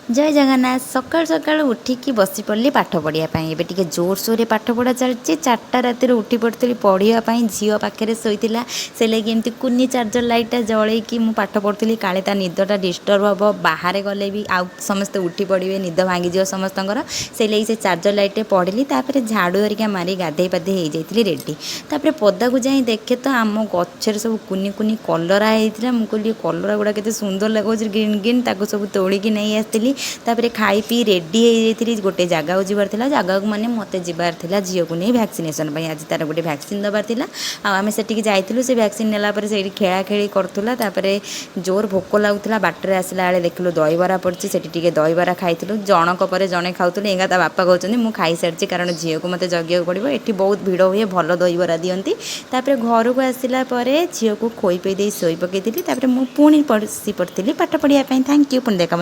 ଜୟ ଜଗନ୍ନାଥ। ସକାଳୁ ସକାଳୁ ଉଠିକି ବସି ପଡ଼ିଲି ପାଠ ପଢ଼ିବା ପାଇଁ। ଏବେ ଟିକେ ଜୋରସୋରରେ ପାଠ ପଢ଼ା ଚାଲିଛି। 4ଟା ରାତିରୁ ଉଠି ପଡ଼ିଥିଲି ପଢ଼ିବା ପାଇଁ। ଝିଅ ପାଖରେ ଶୋଇଥିଲା, ସେ ଲାଗି ଏମିତି କୁନି ଚାର୍ଜର ଲାଇଟ୍ଟା ଜଳେଇକି ମୁଁ ପାଠ ପଢ଼ୁଥିଲି। କାଳେ ତା ନିଦଟା ଡିଷ୍ଟର୍ବ ହେବ, ବାହାରେ ଗଲେ ବି ଆଉ ସମସ୍ତେ ଉଠି ପଡ଼ିବେ, ନିଦ ଭାଙ୍ଗିଯିବ ସମସ୍ତଙ୍କର। ସେଇ ଲାଗି ସେ ଚାର୍ଜର ଲାଇଟ୍ରେ ପଢ଼ିଲି। ତାପରେ ଝାଡ଼ୁ ହେରିକା ମାରି ଗାଧେଇ ପାଧେଇ ହେଇଯାଇଥିଲି ରେଡ଼ି। ତାପରେ ପଦାକୁ ଯାଇ ଦେଖେ ତ ଆମ ଗଛରେ ସବୁ କୁନି କୁନି କଲରା ହେଇଥିଲା। ମୁଁ କହିଲି, କଲରା ଗୁଡ଼ା କେତେ ସୁନ୍ଦର ଲାଗୁଛି, ଗ୍ରୀନ୍ ଗ୍ରୀନ୍। ତାକୁ ସବୁ ତୋଳିକି ନେଇ ଆସିଥିଲି। ତାପରେ ଖାଇ ପିଇ ରେଡ଼ି ହେଇଯାଇଥିଲି। ଗୋଟେ ଜାଗାକୁ ଯିବାର ଥିଲା। ଜାଗାକୁ ମାନେ ମୋତେ ଯିବାର ଥିଲା ଝିଅକୁ ନେଇ ଭ୍ୟାକ୍ସିନେସନ୍ ପାଇଁ। ଆଜି ତା'ର ଗୋଟେ ଭ୍ୟାକ୍ସିନ୍ ଦେବାର ଥିଲା ଆଉ ଆମେ ସେଠିକି ଯାଇଥିଲୁ। ସେ ଭ୍ୟାକ୍ସିନ୍ ନେଲା ପରେ ସେଇଠି ଖେଳା ଖେଳି କରୁଥିଲା। ତାପରେ ଜୋର ଭୋକ ଲାଗୁଥିଲା। ବାଟରେ ଆସିଲା ବେଳେ ଦେଖିଲୁ ଦହିବରା ପଡ଼ିଛି। ସେଠି ଟିକେ ଦହିବରା ଖାଇଥିଲୁ। ଜଣକ ପରେ ଜଣେ ଖାଉଥିଲୁ। ଏଙ୍ଗା ତା ବାପା କହୁଛନ୍ତି, ମୁଁ ଖାଇସାରିଛି, କାରଣ ଝିଅକୁ ମୋତେ ଜଗିବାକୁ ପଡ଼ିବ। ଏଠି ବହୁତ ଭିଡ଼ ହୁଏ, ଭଲ ଦହିବରା ଦିଅନ୍ତି। ତାପରେ ଘରକୁ ଆସିଲା ପରେ ଝିଅକୁ ଖୋଇ ପେଇ ଦେଇ ଶୋଇ ପକାଇଥିଲି। ତାପରେ ମୁଁ ପୁଣି ବସି ପଡ଼ିଥିଲି ପାଠ ପଢ଼ିବା ପାଇଁ। Thank you. ପୁଣି ଦେଖା।